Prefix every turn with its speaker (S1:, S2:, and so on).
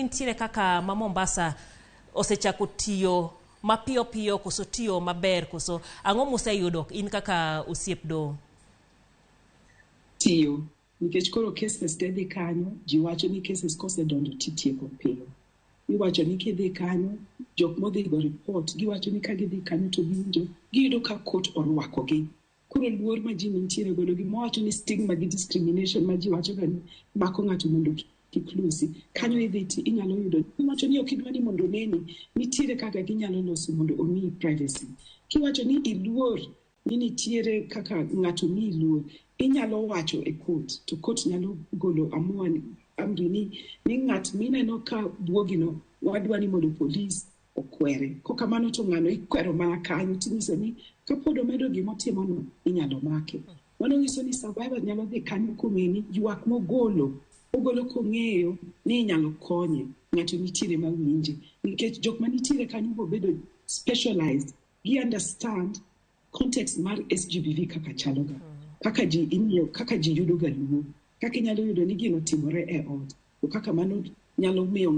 S1: Nitiere kaka ma Mombasa osechako tiyo mapiyo piyo koso tiyo maber koso ang'o museyudo in kaka osiep doho?
S2: Tiyo nikech koro cases te dhi kanyo, ji wacho ni cases kosedonjo titieko piyo. Iwacho ni kidhi kanyo, jok modhi go report giwacho ni ka gidhi kanyo to giwinjo giyudo ka court orwakogi. Koro luor ma ji nitiere godo gima wacho ni stigma gi discrimination ma ji wacho ga ni mako ng'ato mondo kik losi. Kanyo idhi ti inyalo yudo iwacho ni ok idwa ni mondo oneni, nitiere kaka ginyalo loso mondo omiyi privacy. Kiwacho ni iluor ni nitiere kaka ng'ato miyi luor, inyalo wacho e court to court nyalo golo amua amri ni ng'at mineno ka buogino wadwa ni mondo polis okwere. Kokamano to ng'ano ikwero mana kanyo tinyiso ni kapod omedo gimotimono inyalo make. Mano nyiso ni survivor nyalo dhi kanyo kong'e ni ywak mogolo ogolo kong'eyo ni inyalo konye ng'ato nitiere mawinje nikech jok manitiere kanyo bobedo specialized gi understand context mar SGBV kaka chaloga kaka ji imiyo kaka ji yudo ga luor kaka inyalo yudo ni gino timore e ot to kaka mano nyalo miyo